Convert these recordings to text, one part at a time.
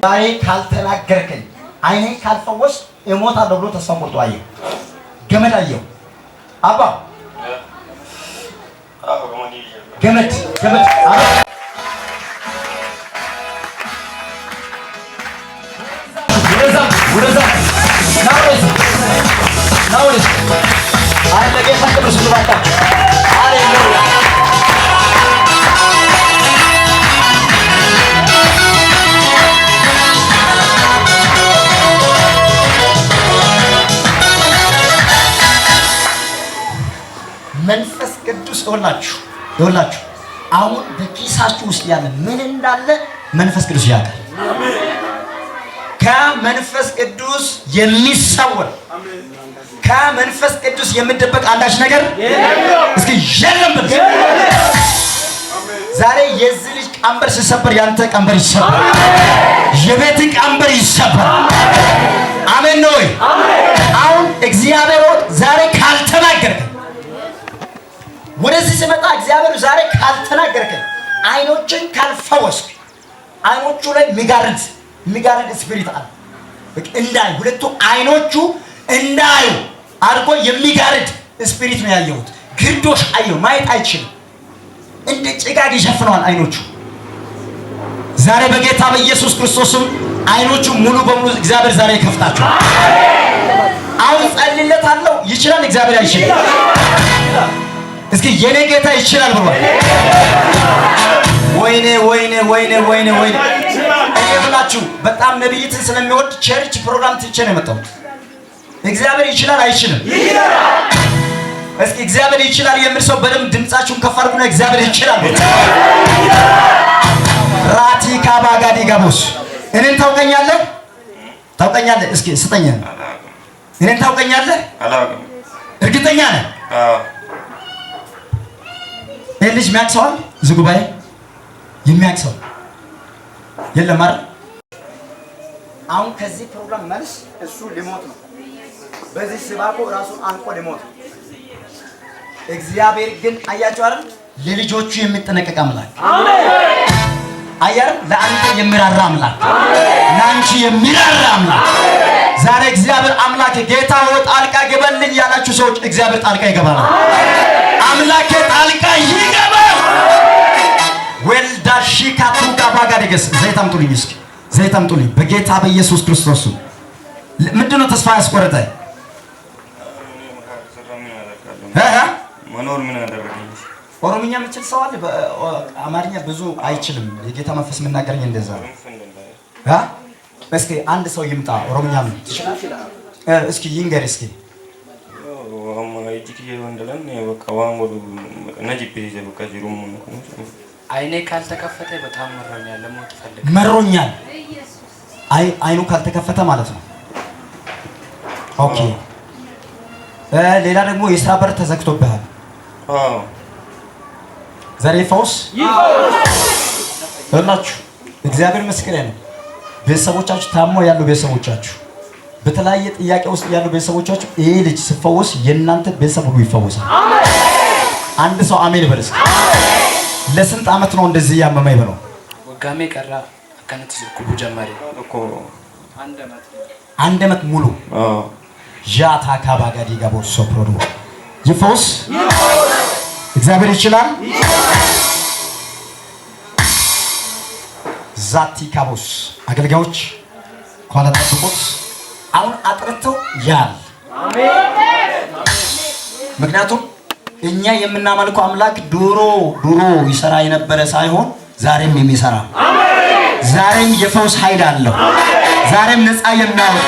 ዛሬ ካልተናገርከኝ አይኔን ካልፈወስ እሞታለሁ ብሎ ተስፋ ቆርጦ አየሁ። ገመድ አየሁ። አባ ገመድ ገመድ ወደዛ ወደዛ ና ወደዚህ ና ወደዚህ። አይ ለጌታ ክብር ስጡ እባካችሁ። ሃሌሉያ። መንፈስ ቅዱስ ይኸውላችሁ ይኸውላችሁ አሁን በኪሳችሁ ውስጥ ያለ ምን እንዳለ መንፈስ ቅዱስ ያውቃል። ከመንፈስ ቅዱስ የሚሰወር፣ ከመንፈስ ቅዱስ የሚደበቅ አንዳች ነገር እስኪ የለም በል። ዛሬ የዚህ ልጅ ቀንበር ሲሰበር ያንተ ቀንበር ይሰበራል። የቤት ቀንበር ይሰበራል። አሜን ነው ወይ? አሁን እግዚአብሔር ዛሬ ካልተናገርከኝ፣ ወደዚህ ስመጣ እግዚአብሔር ዛሬ ካልተናገርከኝ፣ አይኖችን ካልፈወስክ፣ አይኖቹ ላይ የሚጋርድ spirit አለ። በቃ እንዳይ ሁለቱ አይኖቹ እንዳዩ አድርጎ የሚጋርድ spirit ነው ያየሁት። ግርዶሽ አየሁ፣ ማየት አይችልም። እንደ ጭጋግ ይሸፍነዋል አይኖቹ። ዛሬ በጌታ በኢየሱስ ክርስቶስም አይኖቹ ሙሉ በሙሉ እግዚአብሔር ዛሬ ይከፍታቸዋል። አሁን ጸልይለታለሁ። ይችላል፣ እግዚአብሔር አይችልም? እስኪ የኔ ጌታ ይችላል ብሏል። ወይኔ ወይኔ ወይኔ ወይኔ ወይኔ! እኔ ብላችሁ በጣም ነብይትን ስለሚወድ church ፕሮግራም ትቼ ነው የመጣሁት። እግዚአብሔር ይችላል አይችልም? እስኪ እግዚአብሔር ይችላል የሚል ሰው በደንብ ድምጻችሁን ከፍ አድርጉና እግዚአብሔር ይችላል በሉ። ራቲ ካባጋዲ ጋቦስ፣ እኔን ታውቀኛለህ? ታውቀኛለህ? እስኪ ስጠኝ። እኔን ታውቀኛለህ? አላውቅም። እርግጠኛ ነህ? አዎ። ይህን ልጅ የሚያውቅ ሰው አለ? እዚህ ጉባኤ የሚያውቅ ሰው የለም አይደል? አሁን ከዚህ ፕሮግራም መልስ እሱ ሊሞት ነው። በዚህ ስባኮ ራሱን አንቆ ሊሞት ነው። እግዚአብሔር ግን አያችሁ አይደል? ለልጆቹ የሚጠነቀቅ አምላክ አየር፣ ለአንተ የሚራራ አምላክ፣ ለአንቺ የሚራራ አምላክ። ዛሬ እግዚአብሔር አምላክ ጌታ ሆይ ጣልቃ ግበልኝ ያላችሁ ሰዎች እግዚአብሔር ጣልቃ ይገባል። አምላኬ ጣልቃ ይገባል። ወልዳሺ ካቱጋ ባጋደገስ፣ ዘይት አምጡልኝ፣ እስኪ ዘይት አምጡልኝ። በጌታ በኢየሱስ ክርስቶስ ስም ምንድነው ተስፋ ያስቆረጠ? ምን አደርጋለሁ? እ እ መኖር ምን አደረገኝ? ኦሮምኛ የምችል ሰው አለ? አማርኛ ብዙ አይችልም። የጌታ መንፈስ የምናገረኝ እንደዛ ነው። እ እስኪ አንድ ሰው ይምጣ። ኦሮምኛ ምን እስኪ ይንገር እስኪ። Ijji kiyya wandalan bakka waan godhu na jibbisiise bakka jiruun kun. አይኔ ካልተከፈተ በጣም መሮኛል። ለሞት እፈልጋለሁ። መሮኛል። አይኑ ካልተከፈተ ማለት ነው። Okay፣ ሌላ ደግሞ የስራ በር ተዘግቶብሃል። አዎ። ዛሬ ፈውስ እላችሁ እግዚአብሔር ምስክሬ ነው። ቤተሰቦቻችሁ ታሞ ያሉ ቤተሰቦቻችሁ፣ በተለያየ ጥያቄ ውስጥ ያሉ ቤተሰቦቻችሁ ይሄ ልጅ ሲፈወስ የእናንተ ቤተሰብ ሁሉ ይፈወሳል። አንድ ሰው አሜን ይበል እስኪ። ለስንት ዓመት ነው እንደዚህ እያመመኝ ብለው? Waggaa meeqarraa akkanatti dhukkubuu ጀመረ? እኮ አንድ አመት። አንድ ዓመት ሙሉ። አዎ። ዣታ ካባጋዲ ጋቦ ሶፕሮዶ ይፈውስ። እግዚአብሔር ይችላል። ዛቲ ካቦስ፣ አገልጋዮች ከኋላ ጠብቁት። አሁን አጥርተው ያል፣ ምክንያቱም እኛ የምናመልከው አምላክ ድሮ ድሮ ይሰራ የነበረ ሳይሆን ዛሬም የሚሰራ፣ ዛሬም የፈውስ ኃይል አለው። ዛሬም ነፃ የሚያወጣ።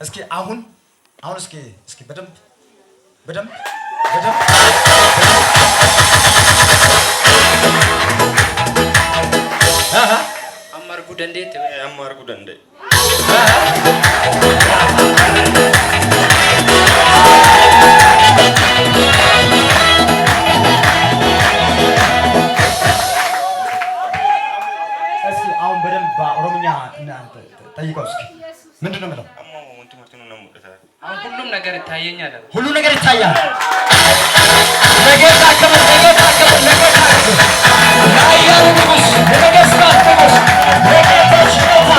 እስኪ አሁን አሁን እስኪ እስኪ በደንብ በደንብ በደንብ Amma arguu dandeette? Amma arguu danda'e. እስኪ ጠይቀው እስኪ ምንድን ነው የምለው? Amma wanti martinuu na mul'ata. አሁን ሁሉም ነገር ይታየኛል አለ። ሁሉ ነገር ይታያል። ለጌታ ክብር፣ ለጌታ ክብር፣ ለጌታ ክብር፣ ለኃያሉ ንጉሥ፣ ለነገሥታት ንጉሥ፣ ለጌቶች ጌታ።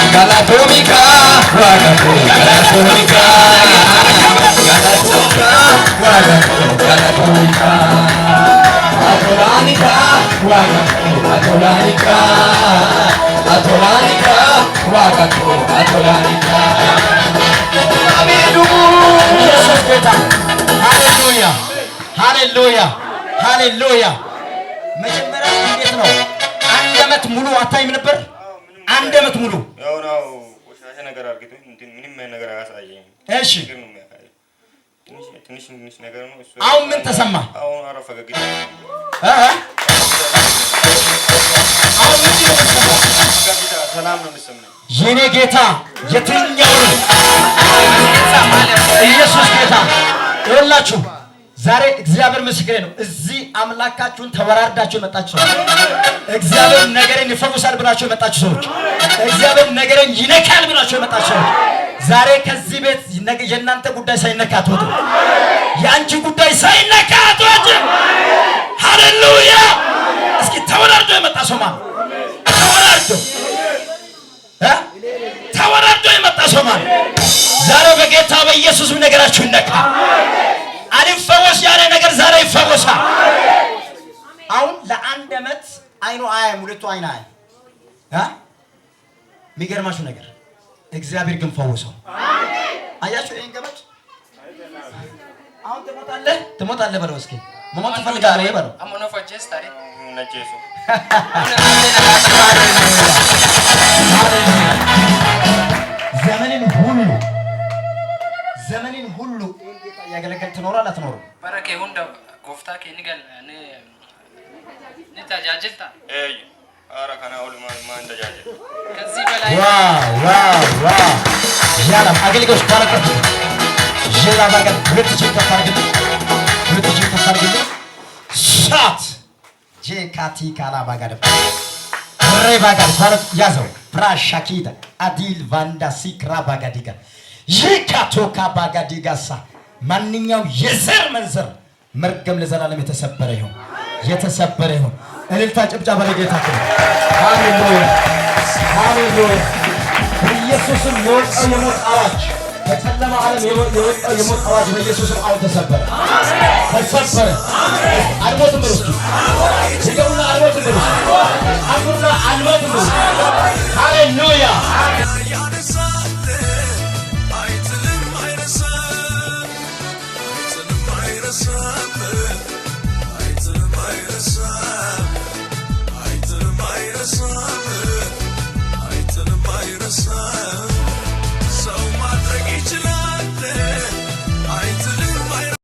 Galatoomika waaqa koo, galatoomika, galatoomika waaqa koo, galatoomika, atolaanika waaqa koo, atolaanika, atolaanika waaqa koo, atolaanika abeedu. ኢየሱስ ጌታ። ሃሌሉያ፣ ሃሌሉያ፣ ሃሌሉያ። መጀመሪያ እንዴት ነው? አንድ ዓመት ሙሉ አታይም ነበር? አንድ ዓመት ሙሉ። ያው ነው፣ ቆሻሻ ነገር አርግቶ እንትን ምንም ነገር አያሳየኝም። ችግር ነው የሚያሳየኝ። ትንሽ ትንሽ ትንሽ ነገር ነው እሱ። አሁን ምን ተሰማ? አሁን ኧረ ፈገግታ። እ እ አሁን ምንድን ነው የሚሰማህ? ፈገግታ፣ ሰላም ነው የሚሰማኝ። የኔ ጌታ የትኛው ነው? ኢየሱስ ጌታ። ይኸውላችሁ ዛሬ እግዚአብሔር ምስክሬ ነው። እዚህ አምላካችሁን ተወራርዳችሁ የመጣችሁ ሰዎች፣ እግዚአብሔር ነገሬን ይፈውሳል ብላችሁ የመጣችሁ ሰዎች፣ እግዚአብሔር ነገሬን ይነካል ብላችሁ የመጣችሁ ሰዎች ዛሬ ከዚህ ቤት የእናንተ ጉዳይ ሳይነካ አትወጡም። የአንቺ ጉዳይ ሳይነካ አትወጭም። ሃሌሉያ! እስኪ ተወራርዶ የመጣ ሰው ማለት ተወራርዶ እ ተወራርዶ የመጣ ሰው ማለት ዛሬ በጌታ በኢየሱስ ነገራችሁ ይነካ። አልፈወስ ያለ ነገር ዛሬ ይፈወሳል። አሁን ለአንድ ዓመት አይኑ አያይም፣ ሁለቱ አይን አያይም። እ የሚገርማችሁ ነገር እግዚአብሔር ግን ፈወሰው። አያችሁ ይሄን ገመድ፣ አሁን ትሞታለህ፣ ትሞታለህ በለው እስኪ፣ መሞት ትፈልጋለህ በለው። Amma of ajjeesta ree? Hin ajjeesu. ዘመንን ሁሉ፣ ዘመንን ሁሉ ይሄን ጌታ እያገለገልክ ትኖራለህ አትኖርም? Bara kee hunda gooftaa kee ni gal ni ni tajaajilta. Eeyyu. ኧረ kanaa ol maal maal tajaajila? ከዚህ በላይ። Wow, wow, wow! ያለም አገልጋዮች ባረከቱ ዤላ ባገር፣ ሁለት እጅ ከፍ አድርግልኝ፣ ሁለት እጅ ከፍ አድርግልኝ። ሻት ጄካቲ ካላ ባጋደ ሬ ባጋድ ባረክ ያዘው ብራሻኪታ አዲል ቫንዳ ሲክራ ባጋዲጋ ይካቶካ ባጋዲጋሳ። ማንኛው የዘር መንዘር መርገም ለዘላለም የተሰበረ ይሁን፣ የተሰበረ ይሁን። እልልታ ጭብጨባ ለጌታ ክብር። ሃሌሉያ፣ ሃሌሉያ። በኢየሱስም የወጣው የሞት አዋጅ፣ በጨለማ ዓለም የወጣው የሞት አዋጅ በኢየሱስም አሁን ተሰበረ፣ ተሰበረ። አልሞትም በሉ እስኪ፣ ድገሙና አልሞትም በሉ እስኪ፣ አልሙና አልሞትም በሉ። ሃሌሉያ። ያነሳል፣ አይጥልም አይረሳም፣ አይጥልም አይረሳም።